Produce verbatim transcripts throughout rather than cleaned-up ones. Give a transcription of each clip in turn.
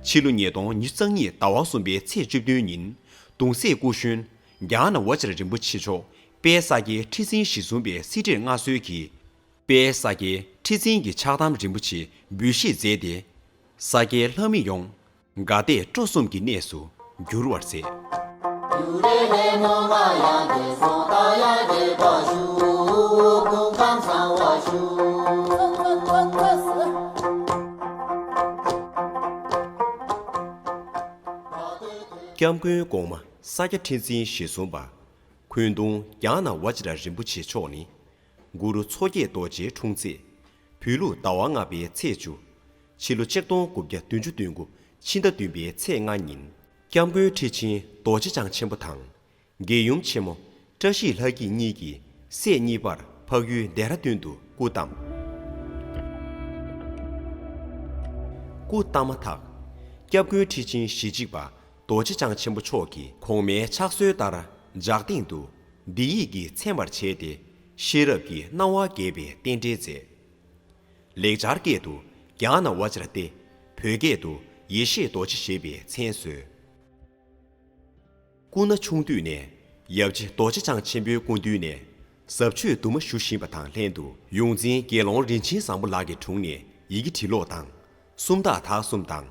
ཕྱི་ལོ་ཉིས་སྟོང་ཉི་ཤུ་རྩ་གཉིས་ཟླ་བ་གསུམ་པའི་ཚེས་བཅུ་བདུན་ཉིན་གདུང་སྲས་སྐུ་གཞོན་ཛྙཱ་ན་བཛྲ་རིན་པོ་ཆེ་མཆོག་དཔལ་ས་སྐྱའི་ཁྲི་འཛིན་གཞི་བཟུང་པའི་གསེར་ཁྲིར་མངའ་གསོལ་གྱིས། དཔལ་ས་སྐྱའི་ཁྲི་འཛིན་གྱི་ཕྱག་དམ་རིན་པོ་ཆེ་འབུལ་བཞེས་མཛད་དེ། ས་སྐྱའི་ལྷ་མི་ཡོངས་དགའ་དད་སྤྲོ་གསུམ་གྱི་གནས་སུ་འགྱུར་བར་མཛད། སྐྱབས་མགོན་གོང་མ་ས་སྐྱ་ཁྲི་འཛིན་གཞི་བཟུང་པ། འཁོན་གདུང་ཛྙཱ་ན་བཛྲ་རིན་པོ་ཆེ་མཆོག་ནི། གུ་རུ་མཚོ་སྐྱེས་རྡོ་རྗེའི་འཁྲུངས་ཚེས། བོད་ལུགས་ཟླ་བ་ལྔ་པའི་ཚེས་བཅུ། ཕྱི་ལོ་ཆིག་སྟོང་དགུ་བརྒྱ་བདུན་ཅུ་དོན་དགུ་ཕྱི་ཟླ་བདུན་པའི་ཚེས་ལྔ་ཉིན། སྐྱབས་མགོན་ཁྲི་ཆེན་རྡོ་རྗེ་འཆང་ཆེན་པོ་དང་། རྒྱལ་ཡུམ་ཆེན་མོ་བཀྲ་ཤིས་ལྷ་སྐྱིད་གཉིས་ཀྱིས་སྲས་གཉིས་པར་འཕགས་ཡུལ་ལྡེ་ར་ལྡུན་དུ་སྐུ་བལྟམས། སྐུ་བལྟམས་མ་ཐག་སྐྱབས་མགོན་ཁྲི་ཆེན་ཞི་བྱེད་པ་རྡོ་རྗེ་འཆང་ཆེན་པོ་མཆོག་གིས་གོང་མའི་ཕྱག་སྲོལ་ལྟར་ལྗགས་སྟེང་དུ་འདི་ཡིད་ཀྱིས་མཚན་པར་བྱས་ཏེ། ཤེས་རབ་ཀྱི་སྣང་བ་རྒྱས་པའི་རྟེན་འབྲེལ་མཛད། ལེགས་སྦྱར་སྐད་དུ་ཛྙཱ་ན་བཛྲ་སྟེ། བོད་སྐད་དུ་ཡེ་ཤེས་རྡོ་རྗེ་ཞེས་པའི་མཚན་གསོལ། སྐུ་ན་ཆུང་དུས་ནས་ཡབ་རྗེ་རྡོ་རྗེ་འཆང་ཆེན་པོའི་སྐུ་མདུན་ནས་ཟབ་ཆོས་དུ་མ་ཞུ་བཞིན་པ་དང་ལྷན་དུ། ཡོངས་འཛིན་དགེ་སློང་རིན་ཆེན་བཟང་པོ་ལགས་ཀྱི་དྲུང་ནས་ཡི་གེ་འབྲི་ཀློག་དང་། སུམ་རྟགས་དག་གསུམ་དང་།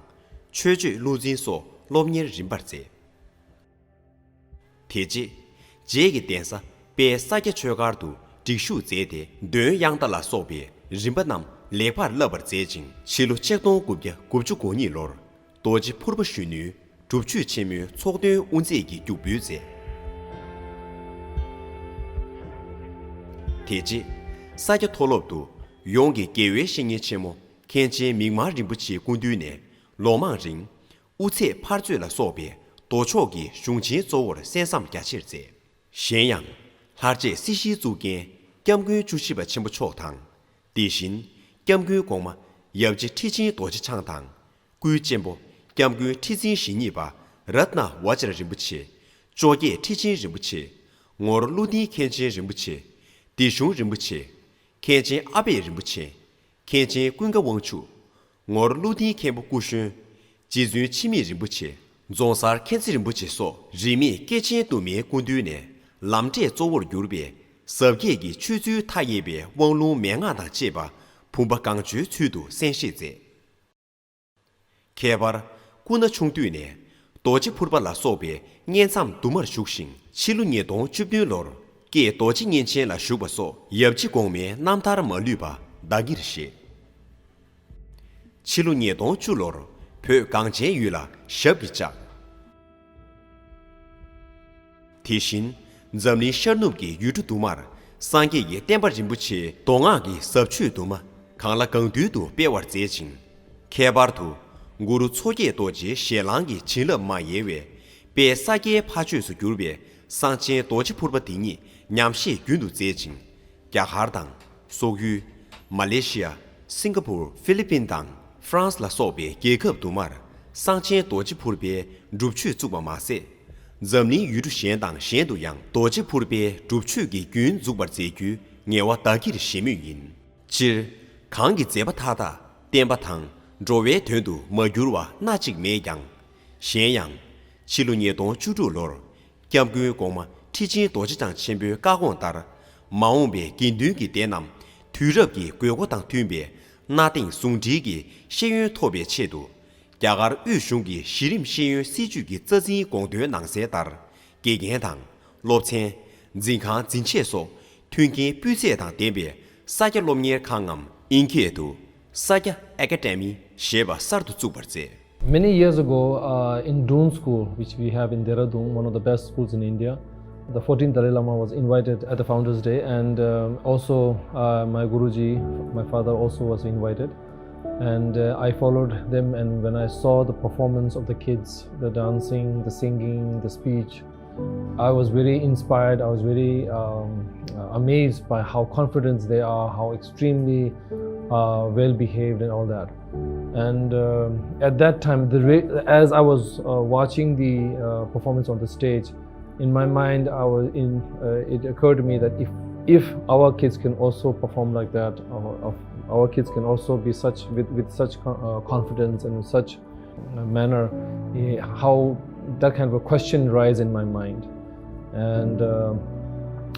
མཆོད་བརྗོད་ཀླུང་འཛིན་སོགས་སློབ་གཉེར་རིམ་པར་མཛད། དེ་རྗེས། རྗེ་གི་གདན་ས་དཔལ་ས་སྐྱ་ཆོས་སྒར་དུ་སྒྲིག་ཞུགས་མཛད་དེ། འདོན་དབྱངས་རྟ་ལ་སོགས་པའི་རིམ་པ་རྣམས་ལེགས་པར་བསླབ་པར་མཛད་ཅིང་། ཕྱི་ལོ་ཆིག་སྟོང་དགུ་བརྒྱ་དགུ་བཅུ་གོ་གཉིས་ལོར་རྡོ་རྗེ་ཕུར་པ་གཞོན་ནུའི་སྒྲུབ་མཆོད་ཆེན་མོའི་ཚོགས་འདོན་དབུ་མཛད་ཀྱི་རྒྱུགས་འབུལ་མཛད། དེ་རྗེས། ས་སྐྱ་མཐོ་སློབ་ཏུ་ཡོངས་ཀྱི་དགེ་བའི་བཤེས་གཉེན་ཆེན་མོ་མཁན་ཆེན་མིག་དམར་རིན་པོ་ཆེའི་སྐུ་མདུན་ནས་ལོ་མང་རིང་། དབུ་ཚད་ཕར་ཚོད་ལ་སོགས་པའི་མདོ་ཕྱོགས་ཀྱི་གཞུང་ཆེན་གཙོ་བོར་གསན་བསམ་རྒྱ་ཆེར་མཛད། གཞན་ཡང་། ལྷར་བཅས་སྲིད་ཞིའི་གཙུག་རྒྱན་སྐྱབས་མགོན་བཅུ་བཞི་པ་ཆེན་པོ་མཆོག་དང་། དེ་བཞིན་སྐྱབས་མགོན་གོང་མ་ཡབ་རྗེ་ཁྲི་ཆེན་རྡོ་རྗེ་འཆང་དང་། སྐུའི་གཅེན་པོ་སྐྱབས་མགོན་ཁྲི་འཛིན་ཞེ་གཉིས་པ་རཏྣ་བཛྲ་རིན་པོ་ཆེ། བཅོ་བརྒྱད་ཁྲི་ཆེན་རིན་པོ་ཆེ། ངོར་ཀླུ་ལྡིང་མཁན་ཆེན་རིན་པོ་ཆེ། སྡེ་གཞུང་རིན་པོ་ཆེ། མཁན་ཆེན་ཨ་པད་རིན་པོ་ཆེ། མཁན་ཆེན་ཀུན་དགའ་དབང་ཕྱུག་ངོར་ཀླུ་ལྡིང་མཁན་པོ་སྐུ་གཞོན། རྗེ་བཙུན་འཆི་མེད་རིན་པོ་ཆེ། རྫོང་སར་མཁྱེན་བརྩེ་རིན་པོ་ཆེ་སོགས་རིས་མེད་སྐྱེས་ཆེན་དུ་མའི་སྐུ་མདུན་ནས་ལམ་འབྲས་གཙོ་བོར་གྱུར་པའི་ཟབ་རྒྱས་ཀྱི་ཆོས་ཚུལ་མཐའ་ཡས་པའི་དབང་ལུང་མན་ངག་དང་བཅས་པ་བུམ་པ་གང་བྱོའི་ཚུལ་དུ་གསན་བཞེས་མཛད། ཁྱད་པར་སྐུ་ན་ཆུང་དུས་ནས་རྡོ་རྗེ་ཕུར་པ་ལ་སོགས་པའི་བསྙེན་མཚམས་དུ་མར་ཞུགས་ཤིང་། ཕྱི་ལོ་ཉིས་སྟོང་བཅུ་བདུན་ལོར་ཀྱེ་རྡོ་རྗེ་བསྙེན་ཆེན་ལ་ཞུགས་པ་སོགས་ཡབ་རྗེ་གོང་མའི་རྣམ་ཐར་མ་ལུས་པ་བདག་གིར་བཞེས། ཕྱི་ལོ་ཉིས་སྟོང་བཅུ་ལོར་བོད་གངས་ཅན་ཡུལ་ལ་ཞབས་ཀྱིས་བཅགས། དེ་བཞིན་འཛམ་གླིང་ཤར་ནུབ་ཀྱི་ཡུལ་གྲུ་དུ་མར་སངས་རྒྱས་ཀྱི་བསྟན་པ་རིན་པོ་ཆེའི་མདོ་སྔགས་ཀྱི་ཟབ་ཆོས་དུ་མ་གང་ལ་གང་འདུལ་དུ་སྤེལ་བར་མཛད་ཅིང་། ཁྱད་པར་དུ་གུ་རུ་མཚོ་སྐྱེས་རྡོ་རྗེའི་ཞལ་ལང་གི་བྱིན་རླབས་མ་ཡལ་བའི་དཔལ་ས་སྐྱའི་ཕ་ཆོས་སུ་གྱུར་པའི་གསང་ཆེན་རྡོ་རྗེ་ཕུར་པ་འདི་ཉིད་ཉམས་བཞེས་རྒྱུན་དུ་མཛད་ཅིང་། རྒྱ་གར་དང་སོག་ཡུལ། མ་ལེ་ཤི་ཡ། སིང་ག་པུར། ཧྥི་ལི་པིན་དང་ཧྥ་རན་སི་ལ་སོགས་པའི་རྒྱལ་ཁབ་དུ་མར་གསང་ཆེན་རྡོ་རྗེ་ཕུར་པའི་སྒྲུབ་མཆོད་བཙུགས་པ་མ་ཟད། འཛམ་གླིང་ཡུལ་གྲུ་གཞན་དང་གཞན་དུ་ཡང་རྡོ་རྗེ་ཕུར་པའི་སྒྲུབ་མཆོད་ཀྱི་རྒྱུན་འཛུགས་པར་མཛད་རྒྱུའི་ངལ་བ་བདག་གིར་བཞེས་མུས་ཡིན། སྤྱིར། གང་གི་མཛད་པ་མཐའ་དག་བསྟན་པ་དང་འགྲོ་བའི་དོན་དུ་མ་གྱུར་བ་སྣ་གཅིག་མེད་ཀྱང་། གཞན་ཡང་། ཕྱི་ལོ་ཉིས་སྟོང་བཅུ་དྲུག་ལོར། སྐྱབས་མགོན་གོང་མ་ཁྲི་ཆེན་རྡོ་རྗེ་འཆང་ཆེན་པོའི་བཀའ་དགོངས་ལྟར། མ་འོངས་པའི་དགེ་འདུན་གྱི་སྡེ་རྣམས་དུས་རབས་ཀྱི་དགོས་མཁོ་དང་མཐུན་པའི་གནའ་དེང་ཟུང་འབྲེལ་གྱི་ཤེས་ཡོན་ཐོབ་པའི་ཆེད་དུ། རྒྱ་གར་དབུས་གཞུང་གི་གཞི་རིམ་ཤེས་ཡོན་སྲིད་བྱུས་ཀྱི་རྩ་འཛིན་དགོངས་དོན་ནང་གསལ་ལྟར། དགེ་རྒན་དང་། སློབ་ཚན། འཛིན་ཁང་འཛིན་ཆས་སོགས་མཐུན་རྐྱེན་སྤུས་ཚད་དང་ལྡན་པའི་ས་སྐྱ་སློབ་གཉེར་ཁང་ངམ་ཨིན་སྐད་དུ། Sakya Academy ཞེས་པ་གསར་དུ་བཙུགས་པར་མཛད། Many years ago, uh, in Doon School, which we have in Dehradun, one of the best schools in India, the fourteenth Dalai Lama was invited at the Founders' Day, and um, also uh, my Guruji, my father, also was invited. And uh, I followed them, and when I saw the performance of the kids, the dancing, the singing, the speech, I was very inspired. I was very um, uh, amazed by how confident they are, how extremely uh, well behaved, and all that. And um, at that time, the re- as I was uh, watching the uh, performance on the stage, in my mind, I was in. Uh, it occurred to me that if if our kids can also perform like that, our, our kids can also be such with, with such co- uh, confidence and such manner, eh, how that kind of a question rise in my mind. And uh,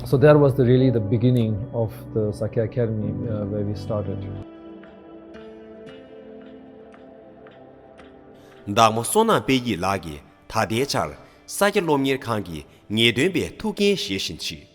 so that was the, really the beginning of the Sakya Academy, uh, where we started. བདག་མོ་བསོད་ནམས་དཔལ་སྐྱིད་ལགས་ཀྱིས་ད་ལྟའི་ཆར་ས་སྐྱ་སློབ་གཉེར་ཁང་གི་ངེས་སྟོན་པའི་ཐུགས་འགན་བཞེས་བཞིན་མཆིས།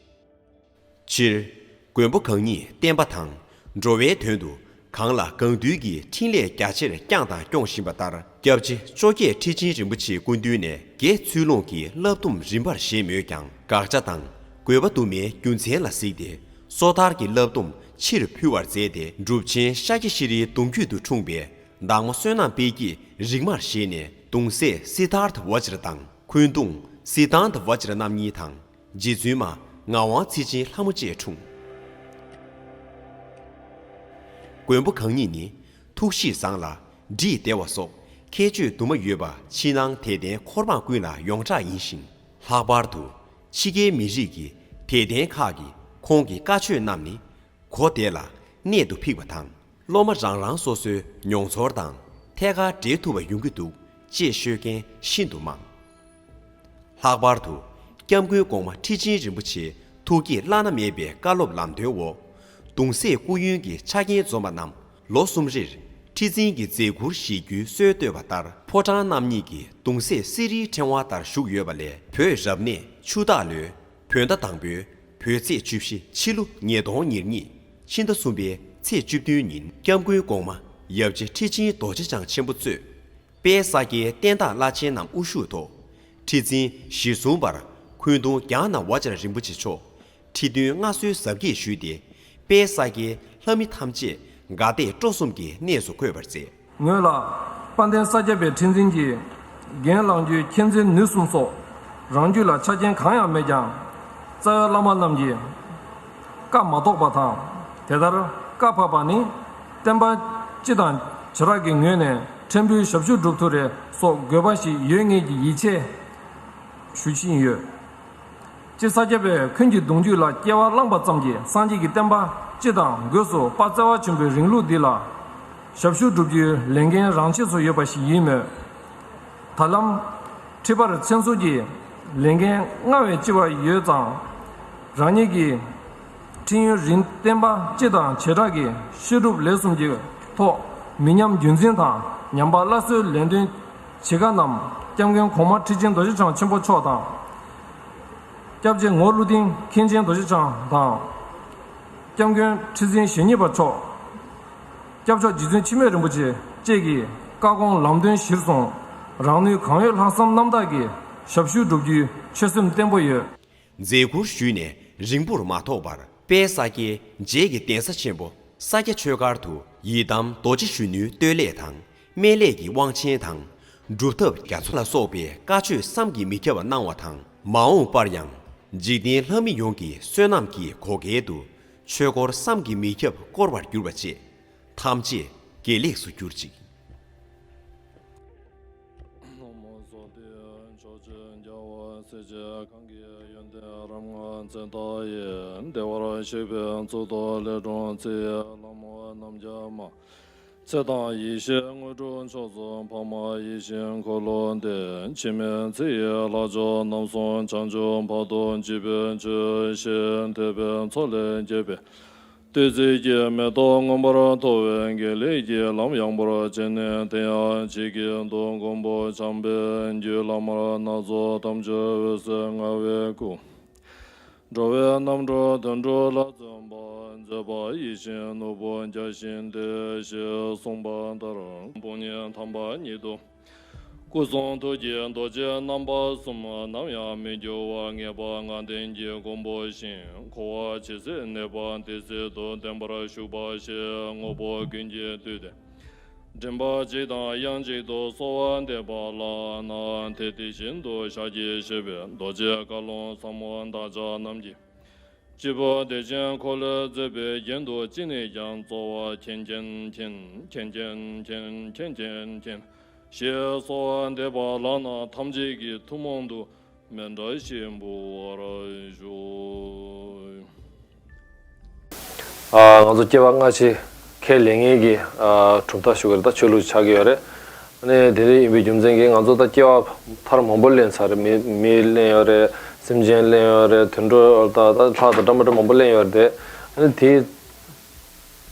སྤྱིར། མགོན་པོ་གང་ཉིད་བསྟན་པ་དང་། འགྲོ་བའི་དོན་དུ་གང་ལ་གང་འདུལ་གྱི་ཕྲིན་ལས་རྒྱ་ཆེར་བསྐྱངས་དང་སྐྱོང་བཞིན་པ་ལྟར། སྐྱབས་རྗེ་བཅོ་བརྒྱད་ཁྲི་ཆེན་རིན་པོ་ཆེའི་སྐུ་མདུན་ནས་དགེ་ཚུལ་སློང་གི་བསླབ་སྡོམ་རིམ་པར་བཞེས་མོད་ཀྱང་། དགག་བྱ་དང་དགོས་པ་དུ་མའི་རྒྱུ་མཚན་ལ་གཟིགས་ཏེ། སོ་ཐར་གྱི་བསླབ་སྡོམ་ཕྱིར་ཕུལ་བར་མཛད་དེ། གྲུབ་ཆེན་ཤཱཀྱ་ཤྲཱིའི་གདུང་རྒྱུད་དུ་འཁྲུངས་པའི་བདག་མོ་བསོད་ནམས་དཔལ་སྐྱིད་རིག་མར་བཞེས་ནས། གདུང་སྲས་སིདྡྷཱརྠ་བཛྲ་དང་། འཁོན་གདུང་སིདྡྷཱནྟ་བཛྲ་རྣམ་གཉིས་དང་། རྗེ་བཙུན་མ་ངག་དབང་ཚེ་ཆེན་ལྷ་མོ་བཅས་འཁྲུངས། མགོན་པོ་གང་ཉིད་ནི་ཐུགས་གཤིས་བཟང་ལ་བཀྲིས་བདེ་བ་སོགས་ཁྱད་ཆོས་དུ་མ་ཡོད་པ་ཕྱི་ནང་དད་ལྡན་འཁོར་དཔངས་ཀུན་ལ་ཡོངས་གྲགས་ཡིན་ཞིང་། ལྷག་པར་དུ་ཕྱི་རྒྱལ་མི་རིགས་ཀྱི་དད་ལྡན་ཁག་གིས་ཁོང་གི་བཀའ་ཆོས་རྣམས་ནི་གོ་བདེ་ལ་གནད་དུ་ཕིགས་པ་དང་། སློབ་མ་རང་རང་སོ་སོའི་མྱོང་ཚོར་དང་ཐད་ཀར་འབྲེལ་ཐུབ་པ་ཡོང་གི་འདུག་ཅེས་ཤོད་མཁན་ཤིན་ཏུ་མང་། ལྷག་པར་དུ་སྐྱབས་མགོན་གོང་མ་ཁྲི་ཆེན་རིན་པོ་ཆེའི་ཐུགས་བསྐྱེད་བླ་ན་མེད་པའི་བཀའ་སློབ་ལམ་སྟོན་འོག་གདུང་སྲས་སྐུ་ཡོན་གྱི་ཆ་རྐྱེན་འཛོམས་པ་རྣམས་ལོ་གསུམ་རེར་ཁྲི་འཛིན་གྱི་མཛད་ཁུར་བཞེས་རྒྱུའི་སྲོལ་བཏོད་པ་ལྟར། ཕོ་བྲང་རྣམ་གཉིས་ཀྱི་གདུང་སྲས་གསེར་རིའི་ཕྲེང་བ་ལྟར་བཞུགས་ཡོད་པ་ལས། བོད་རབ་གནས་ཆུ་སྟག་ལོའི་བོད་ཟླ་དང་པོའི་བོད་ཚེས་བཅུ་བཞི། ཕྱི་ལོ་ཉིས་སྟོང་ཉེར་གཉིས་ཕྱི་ཟླ་གསུམ་པའི་ཚེས་བཅུ་བདུན་ཉིན་སྐྱབས་མགོན་གོང་མ་ཡབ་རྗེ་ཁྲི་ཆེན་རྡོ་རྗེ་འཆང་ཆེན་པོ་གཙོས། དཔལ་ས་སྐྱའི་བསྟན་བདག་བླ་ཆེན་རྣམས་དབུ་བཞུགས་ཐོག་ཁྲི་འཛིན་གཞི་བཟུང་བར་འཁོན་གདུང་ཛྙཱ་ན་བཛྲ་རིན་པོ་ཆེ་མཆོག་ཁྲི་འདོན་མངའ་གསོལ་གཟབ་རྒྱས་ཞུས་ཏེ། དཔལ་ས་སྐྱའི་ལྷ་མི་ཐམས་ཅད་དགའ་དད་སྤྲོ་གསུམ་གྱི་གནས་སུ་བཀོད་པར་མཛད། ངོས་ལ་དཔལ་ལྡན་ས་སྐྱ་པའི་ཁྲི་འཛིན་གྱི་འགན་བླང་རྒྱུའི་ཁྱད་འཛིན་ནུས་གསུམ་སོགས་རང་རྒྱུད་ལ་ཆ་རྐྱེན་གང་ཡང་མེད་ཀྱང་། རྩ་བའི་བླ་མ་རྣམས་ཀྱིས་བཀའ་མ་གཏོགས་པ་དང་། དེ་ལྟར་བཀའ་ཕབ་པ་ནི་བསྟན་པ་སྤྱི་དང་བྱེ་བྲག་གི་ངོས་ནས་ཕྲན་བུའི་ཞབས་ཞུ་སྒྲུབ་ཐུབ་རེ་སོགས་དགོས་པ་ཞིག་ཡོད་ངེས་ཀྱི་ཡིད་ཆེས་ཞུ་བཞིན་ཡོད། སྤྱིར་ས་སྐྱ་པས་འཁོན་གྱི་གདུང་རྒྱུད་ལ་སྐྱེ་བ་བླངས་པ་ཙམ་གྱིས་སངས་རྒྱས་ཀྱི་བསྟན་པ་སྤྱི་དང་སྒོས་སུ་དཔལ་བརྩེ་བ་ཆེན་པོའི་རིང་ལུགས་འདི་ལ་ཞབས་ཞུ་སྒྲུབ་རྒྱུའི་ལས་འགན་རང་ཆས་སུ་ཡོད་པ་ཞིག་ཡིན་མོད། ད་ལམ་ཁྲི་པར་མཚན་ཟུར་གྱི་ལས་འགན་སྔར་བས་ལྕི་བ་ཡོད་ཙང་། རང་ཉིད་ཀྱི་ཁྲི་ཡུན་རིང་བསྟན་པ་སྤྱི་དང་བྱེ་བྲག་གི་བཤད་སྒྲུབ་ལས་གསུམ་གྱི་ཐོག་མི་ཉམས་རྒྱུན་འཛིན་དང་ཉམས་པ་སླར་གསོའི་ལས་དོན་བྱེད་མཁན་རྣམས་སྐྱབས་མགོན་གོང་མ་ཁྲི་ཆེན་རྡོ་རྗེ་འཆང་ཆེན་པོ་མཆོག་དང་། སྐྱབས་རྗེ་ངོར་ཀླུ་ལྡིང་མཁན་ཆེན་རྡོ་རྗེ་འཆང་དང་། སྐྱབས་མགོན་ཁྲི་འཛིན་ཞེ་གཉིས་པ་མཆོག་སྐྱབས་མཆོག་རྗེ་བཙུན་འཆི་མེད་རིན་པོ་ཆེ་བཅས་ཀྱི་བཀའ་དགོངས་ལམ་སྟོན་གཞིར་བཟུང་། རང་ནུས་གང་ཡོད་ལྷག་བསམ་རྣམ་དག་གིས་ཞབས་ཞུ་བསྒྲུབ་རྒྱུའི་ཆོད་སེམས་བརྟན་པོ་ཡོད། མཛད་ཁུར་ཞུས་ནས་རིང་པོར་མ་ཐོགས་པར། དཔལ་ས་སྐྱའི་རྗེས་ཀྱི་གདན་ས་ཆེན་པོ་ས་སྐྱ་ཆོས་སྒར་དུ་ཡི་དམ་རྡོ་རྗེ་གཞོན་ནུའི་བསྟོད་ལས་དང་། སྨན་བླས་ཀྱི་དབང་ཆེན་དང་། སྒྲུབ་ཐབས་རྒྱ་མཚོ་ལ་སོགས་པའི་བཀའ་ཆོས་བསམ་གྱིས་མི་ཁྱབ་པ་གནང་བ་དང་། མ་འོངས་པར་ཡང་འཇིག་རྟེན་ལྷ་མི་ཡོངས་ཀྱི་བསོད་ནམས་ཀྱི་བགོ་སྐལ་དུ་ཆོས་འཁོར་བསམ་གྱིས་མི་ཁྱབ་བསྐོར་བར་གྱུར་པ་བཅས་ཐམས་ཅད་དགེ་ལེགས་སུ་གྱུར་ཅིག། ལྷ་མོ་སོགས་ཏེ་ཕྱོགས་བཅུའི་རྒྱལ་བ་སྲས་བཅས་གང་གི་ཡོན་ཏན་རབ་མངའ་མཛད་དག་ཡི། བདེ་བར་གཤེགས་པའི་གཙུག་ཏོར་ལས་འཁྲུངས་ཚེ་ཡི་ལྷ་མོ་རྣམ་རྒྱལ་མ། ཚེ་དང་ཡེ་ཤེས་དངོས་གྲུབ་མཆོག་སྩོལ་འཕགས་མ་ཡིད་བཞིན་འཁོར་ལོ་བདེ། འཆི་མེད་ཚེ་ཡི་ལྷ་མཆོག་རྣམ་གསུམ་བྱང་ཆུབ་བར་དུ་གཅིག་པུའི་ཆོས་བཤད། ཐེག་པའི་མཚོ་ལས་རྒྱས་པའི་བདུད་རྩི་གི་མེ་ཏོག་མངོན་པར་མཐོ་བའི་དགེ་ལེགས་ཀྱི་ལམ་ཡངས་པོར་བྱས་ནས། དེ་ཡང་ཇི་སྐད་དུ་མགོན་པོ་བྱམས་པས་རྒྱུད་བླ་མར་སྣ་ཚོགས་དམ་ཆོས་འོད་ཟེར་མངའ་བའི་སྐུ། འགྲོ་བའི་རྣམ་གྲོལ་དོན་གྲུབ་ལ་བརྩོན་པ། མཛད་པ་ཡིད་བཞིན་ནོར་བུ་བརྒྱ་བྱིན་ཏེ། ཞེས་གསུངས་པ་ལྟར། དཔུང་གཉེན་དམ་པ་ཉིད་དུ་སྐུ་གསུང་ཐུགས་ཀྱི་རྡོ་རྗེ་རྣམ་པ་གསུམ། ནམ་ཡང་མི་འགྱུར་བར་ངེས་པ་ལྔ་ལྡན་གྱི་མགོན་པོ་ཞིང་། འཁོར་བ་ཇི་སྲིད་གནས་པ་དེ་སྲིད་དུ་བརྟན་པར་བཞུགས་པ་ཞེས་དངོས་པོ་ཀུན་གྱི་དུས་དེ། མགྲིན་པ་གཅིག་དང་དབྱངས་གཅིག་ཏུ་གསོལ་བ་འདེབས་པ་ལགས་ན། དེ་དེ་བཞིན་དུ་ཤཱཀྱའི་གཞོན་པས་རྡོ་རྗེ་བཀའ་ལུང་ཟབ་མོ་བདག་ཅག་རྣམས་ཀྱི་སྤྱི་བོ་བདེ་ཆེན་འཁོར་ལོས་མཛེས་པའི་རྒྱན་དུ་ཅི་ནས་ཀྱང་སྩོལ་བར་མཁྱེན་མཁྱེན་མཁྱེན། མཁྱེན་མཁྱེན་མཁྱེན། མཁྱེན་མཁྱེན་མཁྱེན། ཞེས་གསོལ་བ་འདེབས་པ་ལགས་ན། ཐམས་ཅད་ཀྱི་ཐུན་མོང་དུ་མཎྜལ་ཞིག་འབུལ་བར་ཞུ། ཨ། ང་ཚོ་སྐྱེ་བ་སྔ་ཕྱི་ཁས་ལེན་མཁན་གྱི་ཨ་གྲུབ་མཐའ་ཞུ་གི་རེད། ད་ཆོས་ལུགས་ཆགས་ཀྱི་ཡོད་རེད། ཨ་ནི་དེ་འདྲ་ཡིན་པའི་རྒྱུ་མཚན་གྱིས་ང་ཚོ་ད་སྐྱེ་བ་མཐར་མང་པོ་ལེན་ཚར་རེད། མི་མི་ལེན་ཡོད་རེད། སེམས་ཅན་ལེན་ཡོད་རེད། དུད་འགྲོ་ད་ད་ལྷ་དང་འདྲ་མི་འདྲ་མང་པོ་ལེན་ཡོད་རེད། ཨ་ནི་དེའི་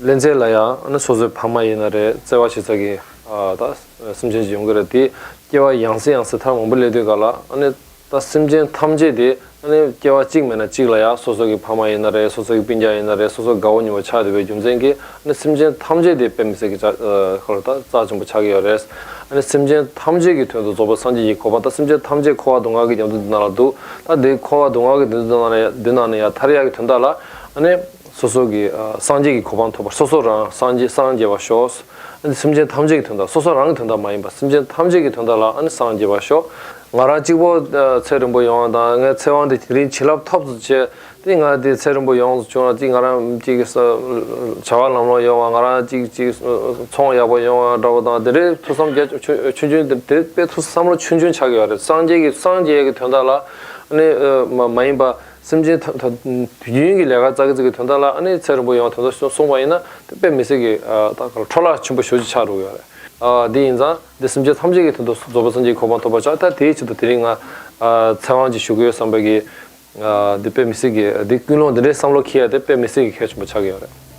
ལེན་ཚད་ལ་ཡང་ཨ་ནི་སོ་སོའི་ཕ་མ་ཡིན་ན་རེད། བརྩེ་བ་བྱེད་ས་གི་ཨ་ད་སེམས་ཅན་ཅིག་ཡོང་གི་རེད། དེ་སྐྱེ་བ་ཡང་སེ་ཡང་སེ་མཐར་མང་པོ་ལེན་དུས་ག་ལ་ཨ་ནི་ད་སེམས་ཅན་ཐམས་ཅད་དེ་ཨ་ནི་སྐྱེ་བ་གཅིག་མེད་ན་གཅིག་ལ་ཡང་སོ་སོ་གི་ཕ་མ་ཡིན་ན་རེད། སོ་སོ་གི་སྤུན་ཀྱག་ཡིན་ན་རེད། སོ་སོ་དགའ་བོ་ཉེ་བོ་ཆགས་བསྡད་པའི་རྒྱུ་མཚན་གྱིས་ཨ་ནི་སེམས་ཅན་ཐམས་ཅད་དེ་དཔེ་མི་སྲིད་ཀྱི་ཆ་ཨ་ཁོ་ལ་ད་རྩ་ཆེན་པོ་ཆགས་ཀྱི་ཡོད་རེད། ཨ་ནི་སེམས་ཅན་ཐམས་ཅད་ཀྱི་དོན་དུ་རྫོགས་པའི་སངས་རྒྱས་ཀྱི་གོ་འཕང་། ད་སེམས་ཅན་ཐམས་ཅད་འཁོར་བ་སྡུག་བསྔལ་གྱི་རྒྱ་མཚོ་འདི་ནང་ལ་འདུག་ད་དེ་འཁོར་བ་སྡུག་བསྔལ་གྱི་རྒྱ་མཚོ་འདི་ནང་ལ་འདི་ནང་ནས་ཡར་ཐར་ཡག་གི་དོན་དག་ལ་ཨ་ནི་སོ་སོ་གི་ཨ་སངས་རྒྱས་ཀྱི་གོ་འཕང་ཐོབ་པར། སོ་སོ་རང་སངས་རྒྱས་སངས་རྒྱས་པར་ཤོག་ཨ་ནི་སེམས་ཅན་ཐམས་ཅད་ཀྱི་དོན་དག་སོ་སོ་རང་གི་དོན་དག་མ་ཡིན་པར་སེམས་ཅན་ཐམས་ཅད་ཀྱི་དོན་དག་ལ་ཨ་ནི་སངས་རྒྱས་པར་ཤོག་ང་རང་གཅིག་པོ་ཨ་ཚེ་རིང་པོ་ཡོང་བ་དང་། ངའི་ཚེ་དབང་དེ་དེ་རིང་བྱིན་རླབས་ཐོབ་ཙམ་བྱས། དེ་ང་དེ་ཚེ་རིང་པོ་ཡོང་བྱུང་ན་ཅིག་ང་རང་ཅིག་ས་བྱ་བ་ལམ་ལྷོང་ཡོང་བ། ང་རང་ཅིག་ཅིག་ཚོང་ཡག་པོ་ཡོང་བ་འདྲ་བོ་དང་། དེ་འདྲའི་ཐུགས་བསམ་རྒྱ་ཆུང་ཆུང་དེ་དེ་དཔེ་ཐུགས་བསམ་བློ་ཆུང་ཆུང་ཆགས་ཀྱི་ཡོད་རེད། སངས་རྒྱས་ཀྱི་སངས་རྒྱས་ཀྱི་དོན་དག་ལ་ཨ་ནི་ཨ་མ་མ་ཡིན་པ་སེམས་ཅན་ཐ་ཐ་དུས་རྒྱུན་གྱི་ལས་ཀ་རྩ་གི་རྩ་གི་དོན་དག་ལ་ཨ་ནི་ཚེ་རིང་པོ་ཡོང་དོན་དག་གསུངས་པ་ཡིན་ན་དེ་དཔེ་མི་སྲིད་ཀྱི་ཨ་ད་འཕྲོ་བརླག་ཆེན་པོ་ཞེ་པོ་ཅིག་ཆགས་འགྲོ་གི་ཡོད་རེད། ཨ་དེ་ཡིན་ཙང་འདི་སེམས་ཅན་ཐམས་ཅད་ཀྱི་དོན་དུ་རྫོགས་པའི་སངས་རྒྱས་ཀྱི་གོ་འཕང་ཐོབ་པར་བྱ། ད་དེའི་ཆེད་དུ་དེ་རིང་ང་ཨ་ཚེ་དབང་ཅིག་ཞུ་གི་ཡོད་བསམ་པའི་གི་ཨ་འདི་དཔེ་མི་སྲིད་ཀྱི་འདི་ཀུན་སློང་འདི་འདྲའི་བསམ་བློ་འཁྱེར་ཡ་དེ་དཔེ་མི་སྲིད་ཀྱི་གལ་ཆེན་པོ་ཆགས་ཀྱི་ཡོད་རེད།